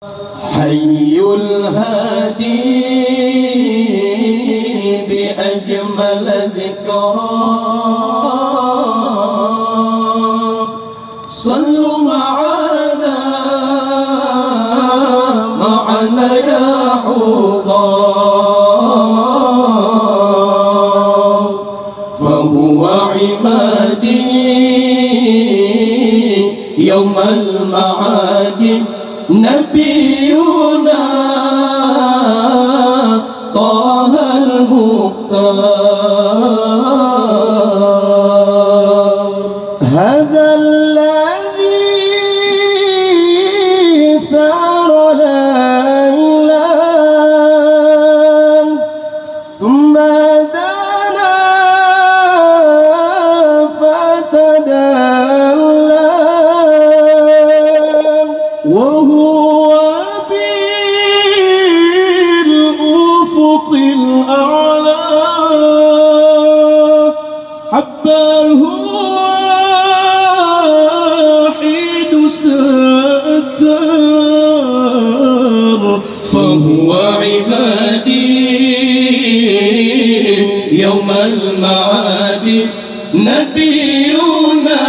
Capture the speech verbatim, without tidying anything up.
حي الهادي بأجمل ذكرى. صلوا معنا، معنا يا حضار. فهو عمادي يوم المعاد نبينا طه المختار. هذا الذي سار ليلا ثم دنا فتدلى وهو بالأفق الأعلى حباه واحد ستار. فهو عمادي يوم المعاد نبينا